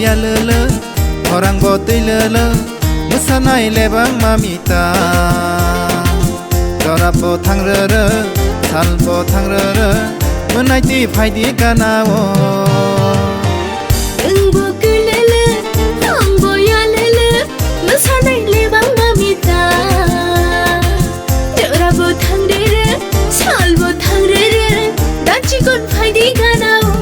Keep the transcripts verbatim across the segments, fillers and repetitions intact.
Lele, khorang bo twi lele, mwsanai lebang mamita. Jora bo thang rere, sal bo thang rere, mwnai twi phai di gana o. Wng bo kwlele, thang bo yalele, mwsanai lebang mamita. Jora bo thang rere, sal bo thang rere, dan chikon phai di gana o.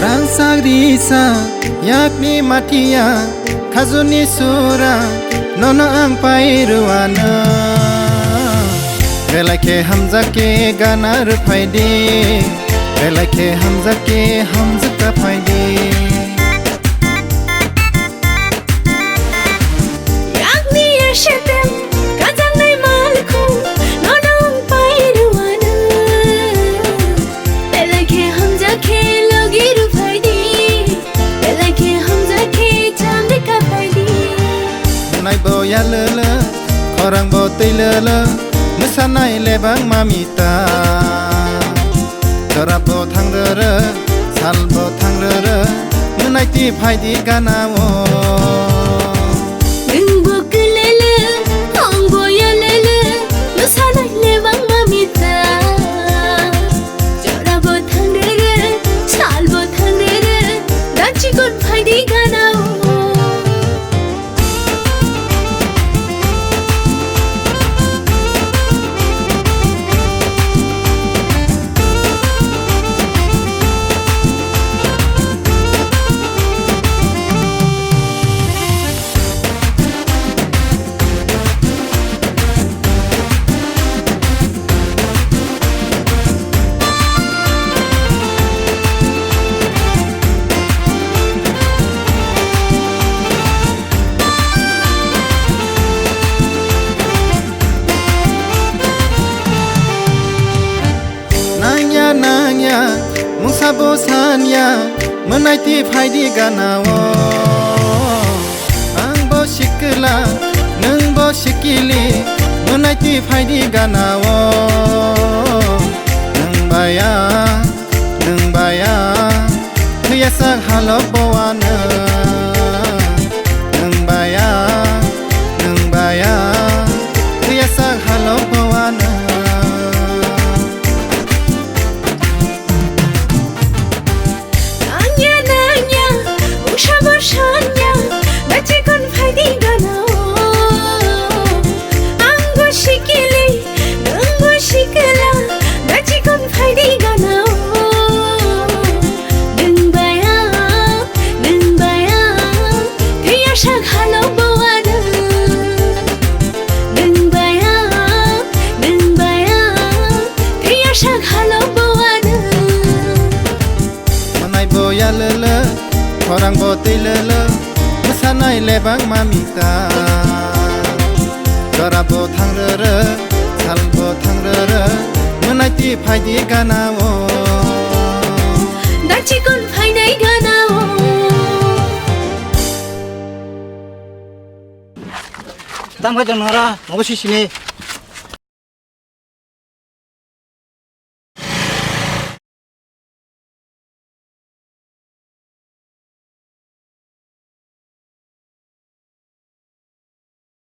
Rangchak risa yakni matia khajuni sura nono ang pai ruana. Belai khe hamjak khe gana rwphai di, belai khe hamjak khe hamjak ta phai di. Yakni yasetem kajaknai malkhung nono ang pai ruana. Belai khe hamjak khe logi rwphai di, belai khe hamjak khe chamri kaphai di. Nai bo ya lele, khorang bo twi lele, mwsanai lebang mamita. Jora bo thang rere, sal bo thang rere, mwnai twi phai di gana o. Nwng bo kwlele, ang bo yalele, mwsanai lebang mamita. Jora bo thang rere, sal bo thang rere, dan chikon phai di gana o. Nangya, nangya, mungsa bo sanya, mwnai twi phai di gana o. Ang bo sikla, nwng bo sikili, mwnai twi phai di gana o. Nwng baya, nwng baya, thwiya sak halok bo ano. Nwng baya, nwng baya, thwiya sak halok bo ano. Nangya, nangya, mungsa bo sanya, bachikon phai di gana o. Ang bo sikili, nwng bo sikla, bachikon phai di gana o. Nwng baya, nwng baya, thwiya sak halok bo ano. Nwng baya, nwng baya, thwiya sak halok bo ano. Mwnai bo ya lele, khorang bo twi lele, mwsanai lebang mamita. Jora bo thang rere, sal bo thang rere, mwnai twi phai di gana o. Dan chikon phainai gana o. Tang bai tong nara, mobo sisini.